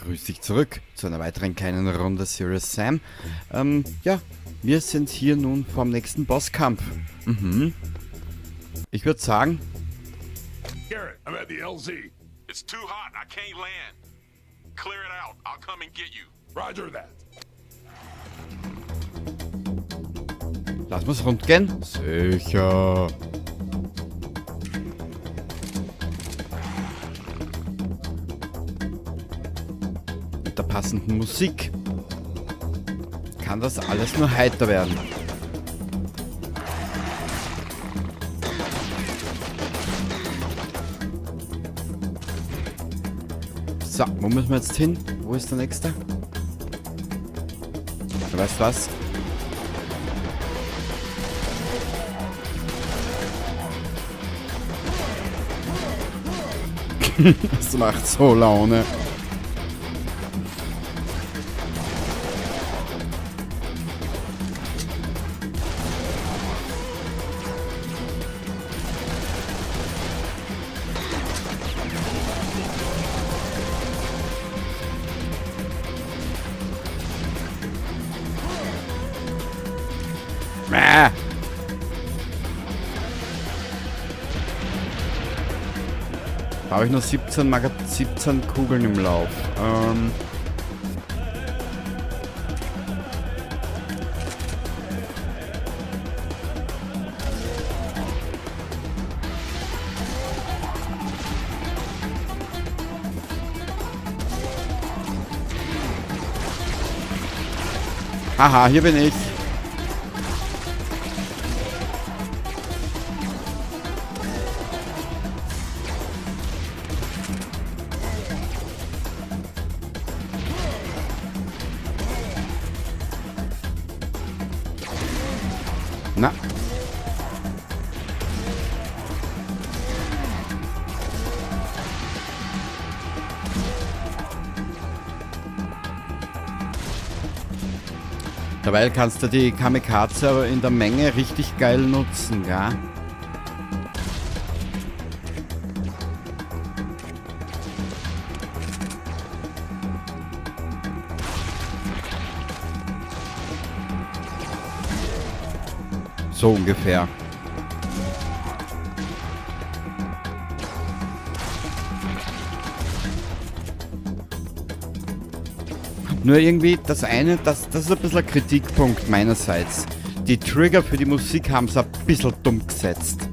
Grüß dich zurück zu einer weiteren kleinen Runde Serious Sam. Ja, wir sind hier nun vorm nächsten Bosskampf. Ich würd sagen... Garrett, I'm at the LZ. It's too hot, I can't land. Clear it out, I'll come and get you. Roger that. Lass mal's rund gehen? Sicher. Mit der passenden Musik kann das alles nur heiter werden. So, wo müssen wir jetzt hin? Wo ist der nächste? Du weißt was? Das macht so Laune. Mäh. Da habe ich nur 17 Kugeln im Lauf. Haha, hier bin ich. Na. Dabei kannst du die Kamikaze aber in der Menge richtig geil nutzen, gell? So ungefähr. Nur irgendwie das eine, das ist ein bisschen ein Kritikpunkt meinerseits. Die Trigger für die Musik haben sie ein bisschen dumm gesetzt.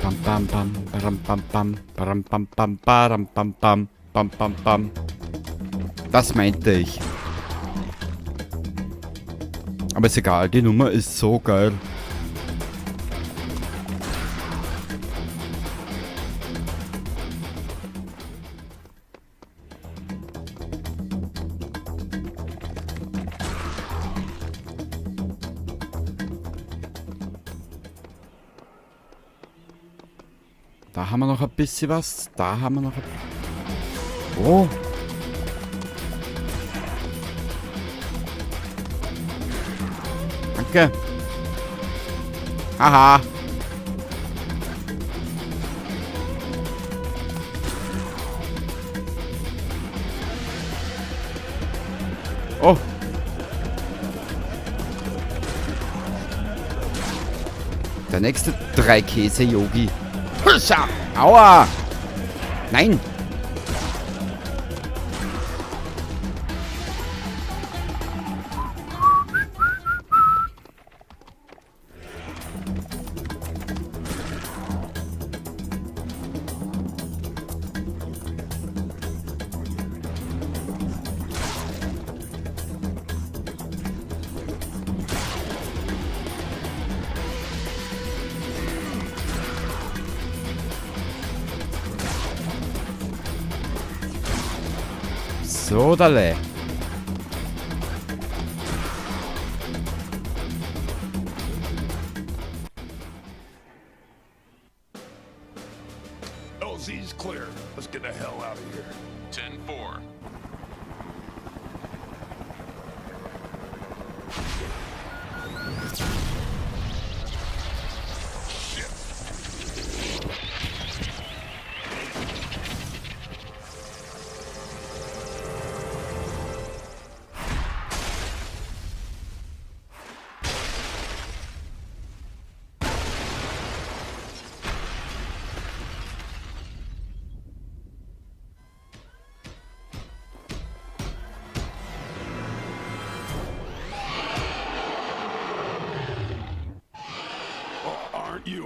Bam, bam, bam, baram, bam, bam, baram, bam, bam, baram, bam, bam, bam, bam, bam. Das meinte ich. Aber ist egal, die Nummer ist so geil. Da haben wir noch ein bisschen was. Da haben wir noch ein Oh. Danke. Haha. Oh. Der nächste Dreikäse-Yogi. Huscha! Aua! Nein! So, Dale. LZ's clear. Let's get the hell out of here. 10-4.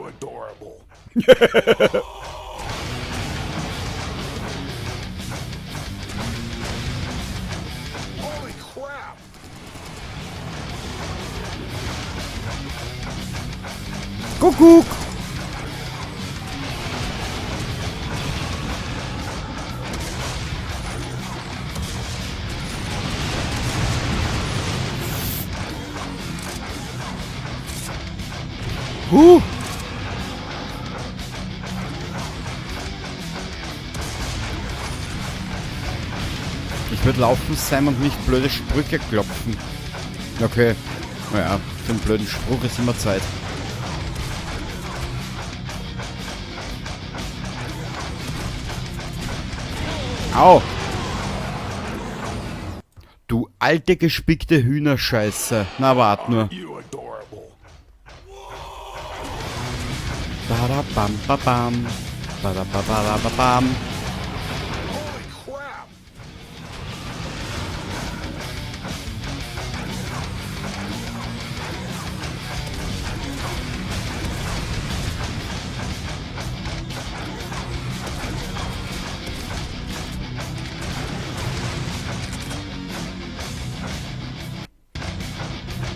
You adorable. Holy crap! Kuckuck! Huh! Ich würde laufen, Sam, und nicht blöde Sprüche klopfen. Okay. Naja, für einen blöden Spruch ist immer Zeit. Au! Du alte gespickte Hühnerscheiße. Na, wart nur. You adorable. Badabam, babam. Badababababam. Holy crap!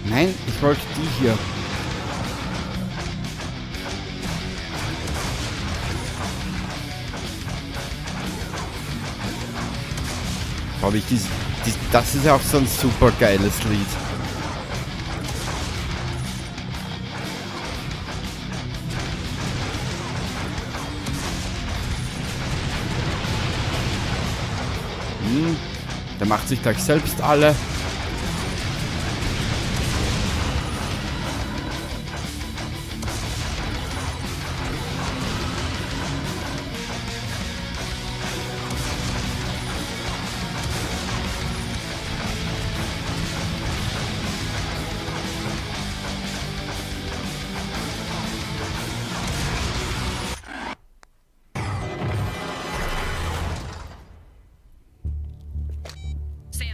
Nein, ich wollte die hier. Glaub ich, das ist ja auch so ein super geiles Lied. Der macht sich gleich selbst alle. Sam,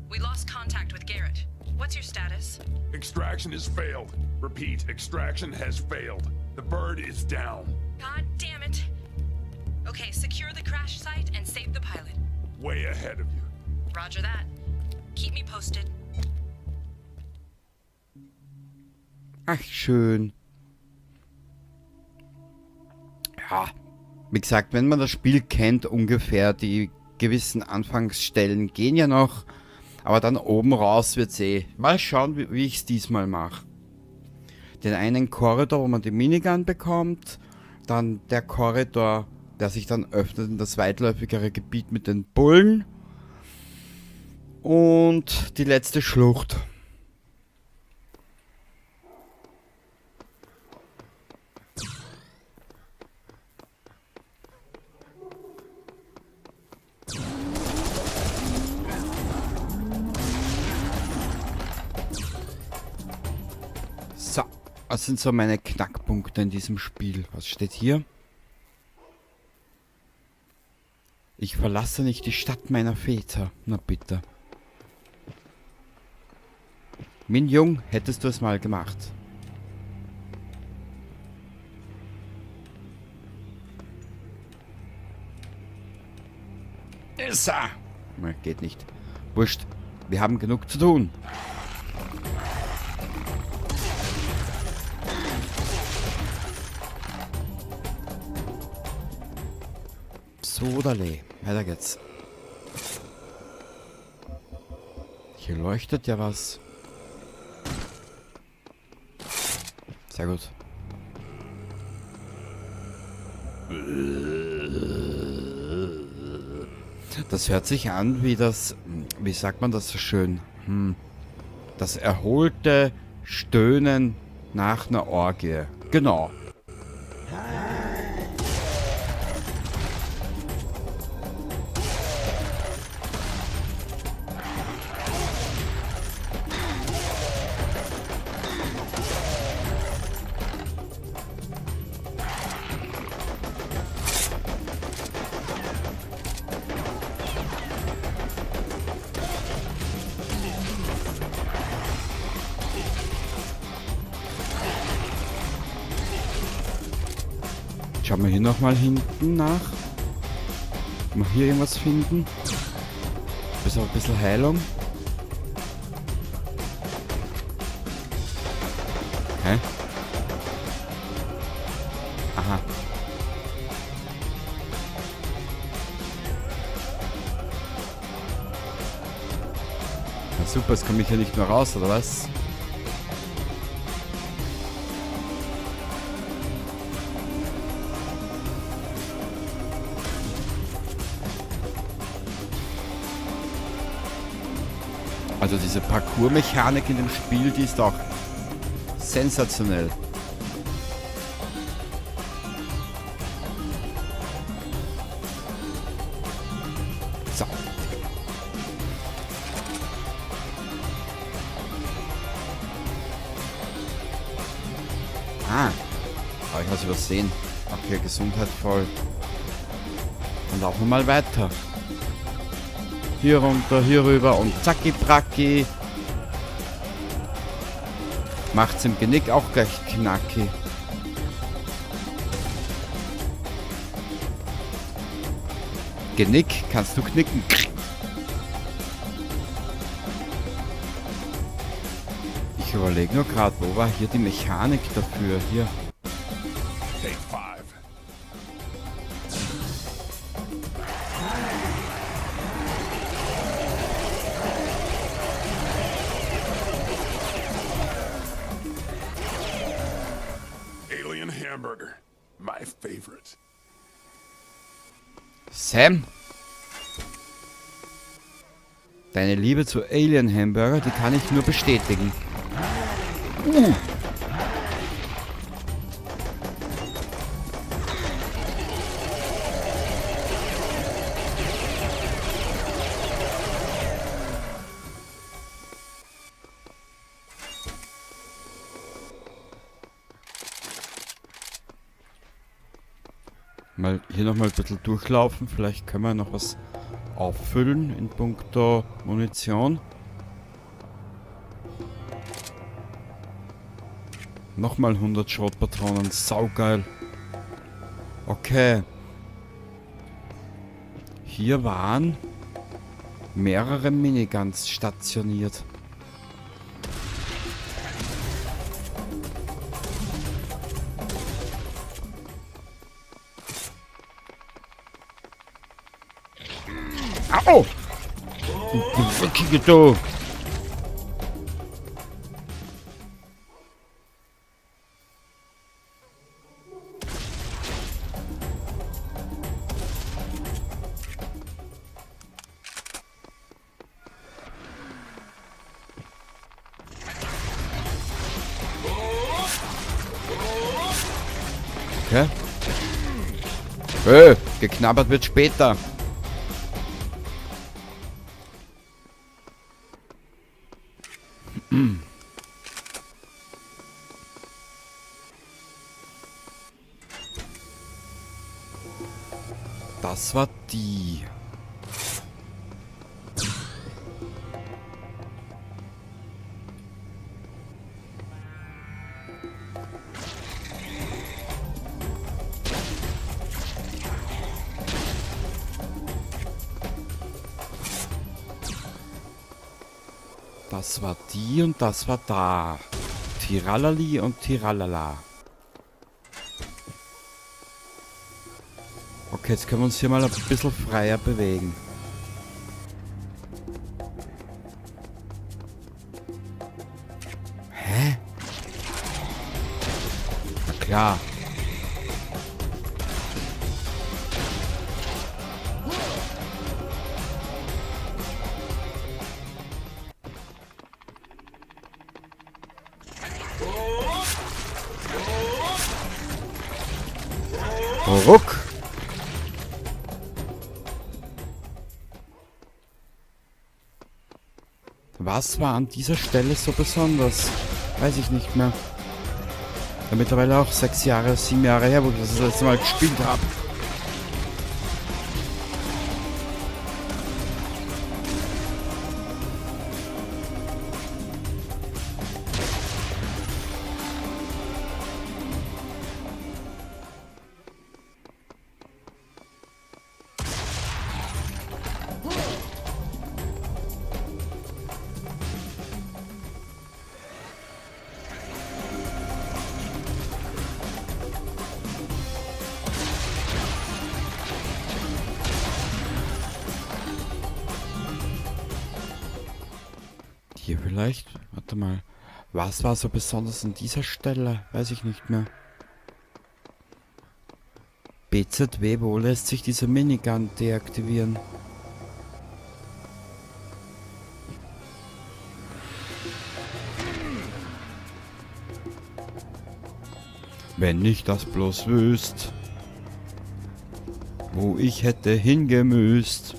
we lost contact with Garrett. What's your status? Extraction has failed. Repeat, extraction has failed. The bird is down. God damn it. Okay, secure the crash site and save the pilot. Way ahead of you. Roger that. Keep me posted. Ach, schön. Ja, wie gesagt, wenn man das Spiel kennt, ungefähr, die gewissen Anfangsstellen gehen ja noch, aber dann oben raus wird's eh. Mal schauen, wie ich's diesmal mach. Den einen Korridor, wo man die Minigun bekommt, dann der Korridor, der sich dann öffnet in das weitläufigere Gebiet mit den Bullen und die letzte Schlucht. So, das sind so meine Knackpunkte in diesem Spiel. Was steht hier? Ich verlasse nicht die Stadt meiner Väter. Na bitte. Min Jung, hättest du es mal gemacht. Issa! Na, geht nicht. Wurscht. Wir haben genug zu tun. Sodale. Weiter geht's. Hier leuchtet ja was. Sehr gut. Das hört sich an wie das, wie sagt man das so schön? Das erholte Stöhnen nach einer Orgie. Genau. Schauen wir hier nochmal hinten nach. Ob wir hier irgendwas finden. Bis auf ein bisschen Heilung. Hä? Aha. Na super, jetzt komme ich hier nicht mehr raus, oder was? Also diese Parkour-Mechanik in dem Spiel, die ist auch sensationell. So. Ah, habe ich was übersehen. Okay, Gesundheit voll. Dann laufen wir mal weiter. Hier runter, hier rüber und zacki bracki. Macht's im Genick auch gleich knacki. Genick kannst du knicken. Ich überlege nur grad, wo war hier die Mechanik dafür? Hier. Take 5. Alien Hamburger, my favorite. Sam? Deine Liebe zu Alien Hamburger, die kann ich nur bestätigen. Mal hier nochmal ein bisschen durchlaufen. Vielleicht können wir noch was auffüllen in puncto Munition. Nochmal 100 Schrotpatronen. Saugeil. Okay. Hier waren mehrere Miniguns stationiert. Au! Du du! Okay. Hey, geknabbert wird später. Das war die. Das war die und das war da. Tiralali und Tiralala. Okay, jetzt können wir uns hier mal ein bisschen freier bewegen. Hä? Na klar. Ruck. Was war an dieser Stelle so besonders? Weiß ich nicht mehr. Ja, mittlerweile auch 6 Jahre, 7 Jahre her, wo ich das letzte Mal gespielt habe. Hier vielleicht? Warte mal. Was war so besonders an dieser Stelle? Weiß ich nicht mehr. BZW, wo lässt sich diese Minigun deaktivieren? Wenn ich das bloß wüsst, wo ich hätte hingemüsst.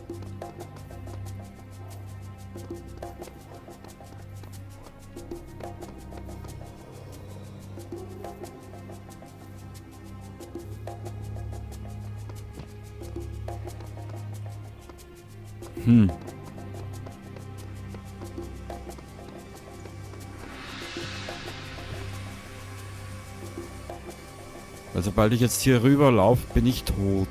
Also sobald ich jetzt hier rüber laufe, bin ich tot.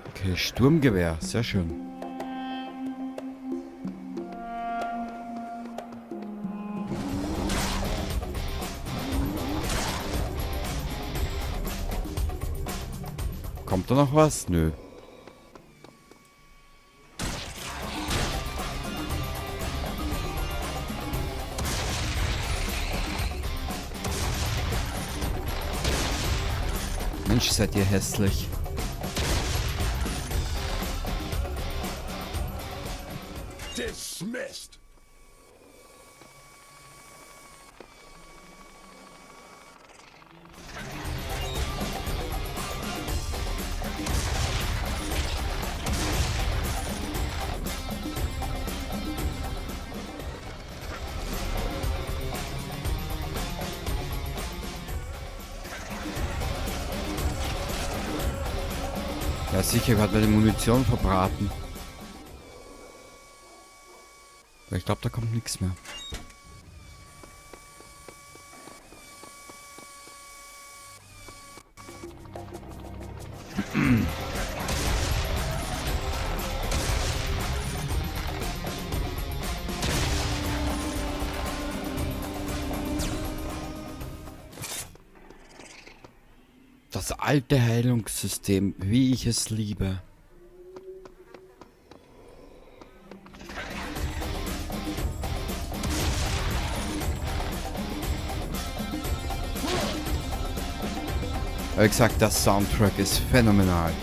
Okay, Sturmgewehr, sehr schön. Kommt da noch was? Nö. Mensch, seid ihr hässlich. Dismissed. Ja, sicher, ich werde meine Munition verbraten. Aber ich glaub, da kommt nix mehr. Das alte Heilungssystem, wie ich es liebe. Aber wie gesagt, der Soundtrack ist phänomenal.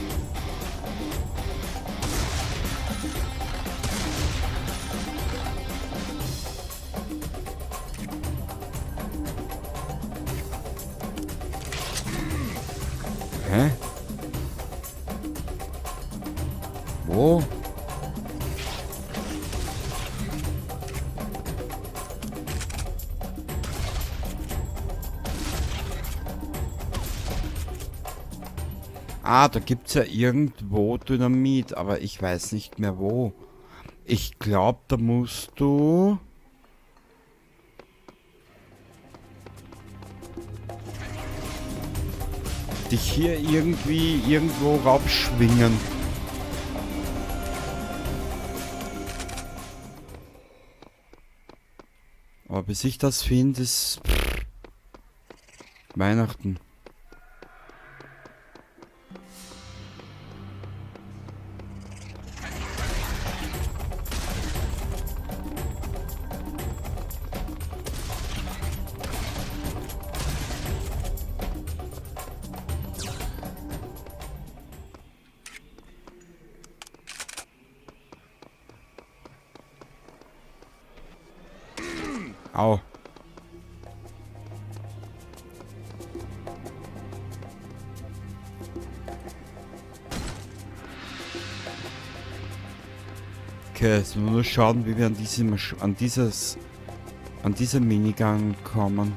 Hä? Wo? Ah, da gibt's ja irgendwo Dynamit, aber ich weiß nicht mehr wo. Ich glaub, da musst du... dich hier irgendwo raufschwingen. Aber bis ich das finde, ist Weihnachten. Au. Okay, jetzt müssen wir nur schauen, wie wir an diese Minigun kommen.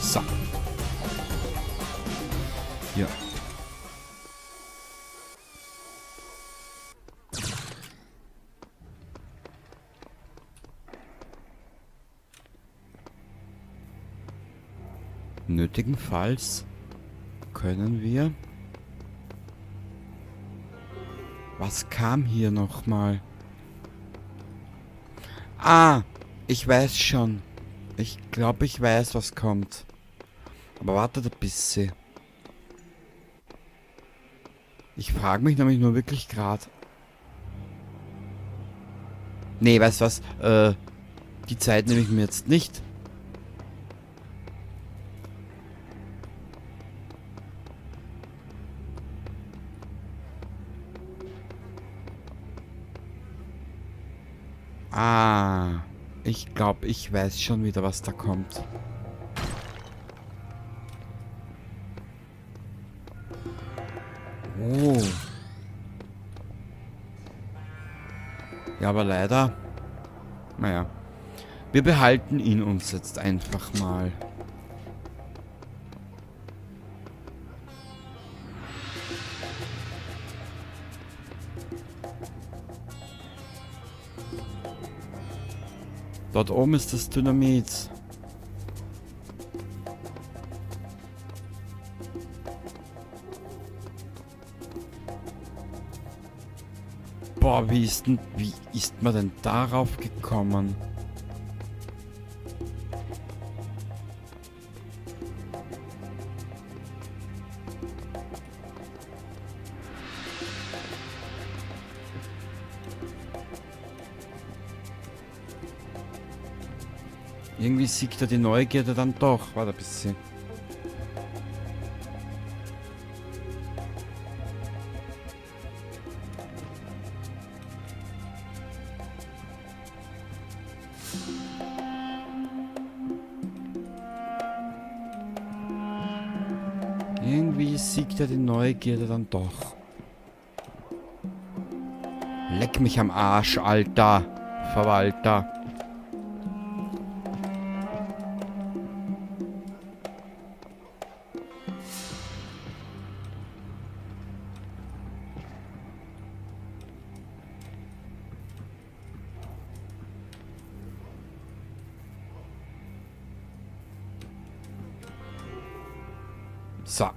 So. Hier. Nötigenfalls können wir... Was kam hier nochmal? Ah, ich weiß schon. Ich glaube, ich weiß, was kommt. Aber wartet ein bisschen. Ich frage mich nämlich nur wirklich gerade. Nee, weißt du was? Die Zeit nehme ich mir jetzt nicht. Ah, ich glaube, ich weiß schon wieder, was da kommt. Oh. Ja, aber leider. Naja. Wir behalten ihn uns jetzt einfach mal. Dort oben ist das Dynamit. Boah, wie ist man denn darauf gekommen? Irgendwie siegt er die Neugierde dann doch. Warte ein bisschen. Irgendwie siegt er die Neugierde dann doch. Leck mich am Arsch, Alter. Verwalter. So.